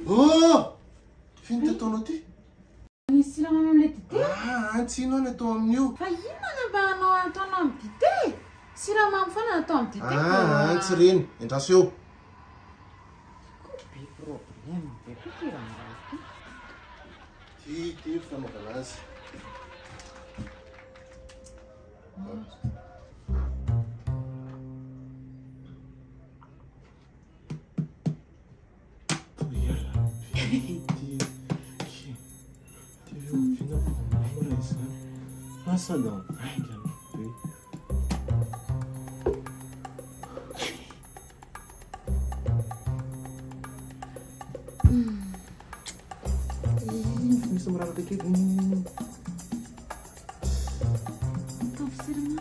Oh! F'inona ty ataonao ty? Misy siramamy amin'ilay dite? Ah, tsy inona ny atao amin'io. Fa inona no mba anao ataonao amin'ny dite? Siramamy foana no atao amin'ny dite. Ah, tsy reny. Endraso eo. Koa be problème be koa ty rangahy ty. Ty, ty fanaovana azy. Misy miraraka kely.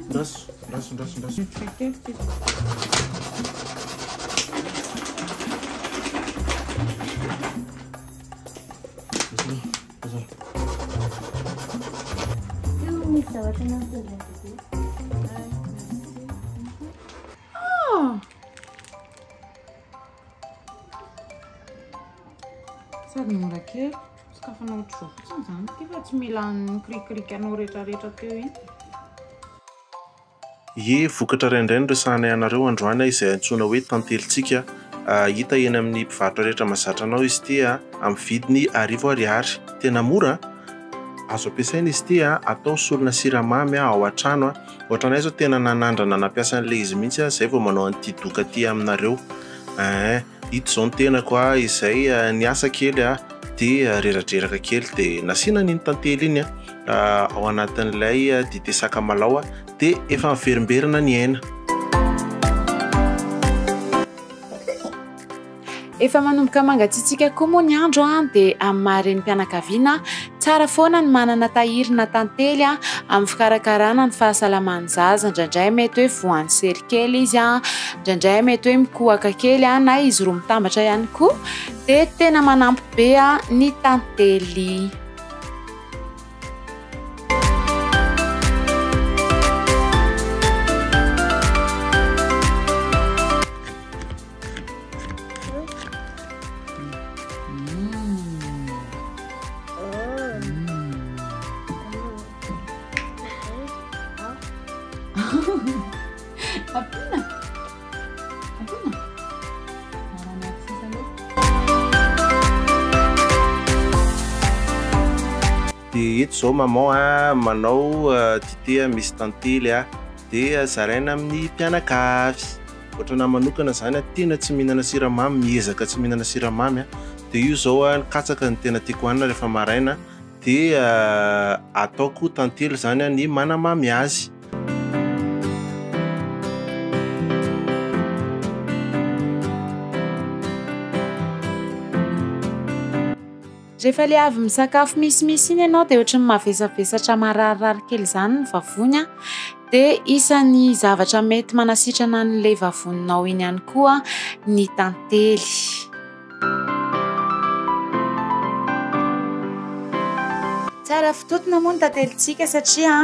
Ndraso, ndraso, ndraso, ndraso. Misy zavatra nampitondra bebe. Ah! Sady mora kely. Sokafana ohatr'izao fotsiny izany ity fa tsy mila ny kirikirikanao rehetrarehetra teo iny. Ie, vokatra iray indray no resahanay anareo androany izay antsoina hoe tantelintsika. Hita eny amin'ny mpivarotra rehetra mahazatra anao izy ity amin'ny vidiny arivo ariary. Tena mora an! Azo ampiasaina izy ity atao solona siramamy ao an-trano. Ohatranay izao tena nanandrana nampiasa an'ilay izy mihitsy aho izay vao manao an'ity doka ity aminareo. Ein! Ito izao ny tenako a, izay niasa kely a, dia reradreraka kely dia nasiana an'iny tantely iny a, ao anatin'ilay dite sakamalao a, dia efa miverimberina ny aina. Efa manomboka mangatsiatsiaka koa moa ny andro dia amin'ny maha renim-pianakaviana, tsara foana ny manana tahirina tantely amin'ny fikarakarana ny fahasalaman'ny zaza. Indraindray mety hoe voan'ny sery kely izy, indraindray mety hoe mikohaka kely na izy roa mitambatra ihany koa dia tena manampy be ny tantely. Ampiana? Ampiana? Dia eto izao maman a, manao dite misy tantely a, dia zaraina amin'ny mpianakavy. Ohatranahy manokana zany a, tena tsy mihinana siramamy, miezaka tsy mihinana siramamy a, dia io zao a, ny katsaka no tena tiako hohanina rehefa maraina, dia ataoko tantely zany a ny manamamy azy. Rehefa le avy misakafo misimisy iny ianao dia ohatran'ny mavesabesatra mararirary kely izany ny vavony an, dia isan'ny zavatra mety manasitrana an'ilay vavoninao iny ihany koa ny tantely. Tsara fitotona moa ny tantelintsika satria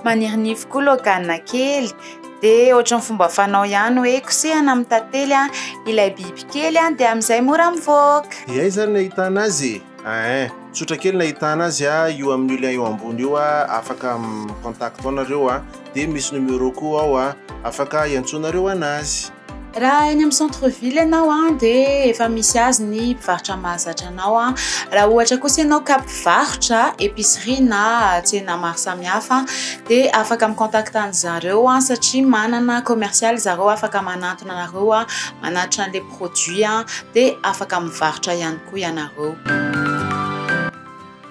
maniry nify koa Logan kely dia ohatran'ny fomba fanao ihany hoe kosehana amin'ny tantely ilay biby kely dia amin'izay mora mivoaka. Dia aiza ary ny ahitana azy e? Ein, tsotra kely ny ahitana azy a, io amin'io lien io ambony io a, afaka mi-contact ao nareo a, dia misy numéro koa ao a, afaka iantsoanareo anazy. Raha eny amin'ny centre ville ianao dia efa misy azy ny mpivarotra mahazatra anao. Raha ohatra kosa ianao ka mpivarotra épicerie na tsena maro samihafa dia afaka mi-contact an-dry zareo satria manana commercial zareo afaka manantona anareo manatitra an'ilay produit dia afaka mivarotra ihany koa ianareo.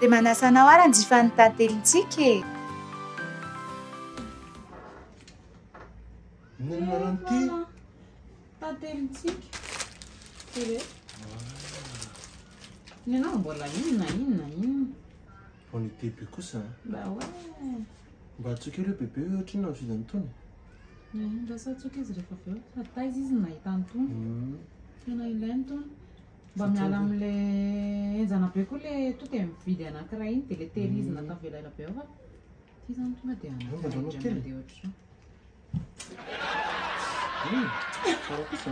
Dia manasa anao ary hanjifa ny tantelintsika e! Inona no anaran'ity? Tantelintsika. Jereo. Ny anao mbola inona inona inona. Bonne idée be kosa an. Bah ouais. Mba atsoiko aloha bebe hoe ohatrinona ny vidin'itony. Lasa atsoiko izy rehefa avy eo. Sady taiza izy no nahita an'itony. Tena ilaina itony. Mba miala amin'ilay henjana be koa ilay tonga dia mividy anankiray iny dia ilay tehirizina tavela ela be ao fa ity izany tonga dia anankiray indray mandeha ohatr'izao. Tsara kosa.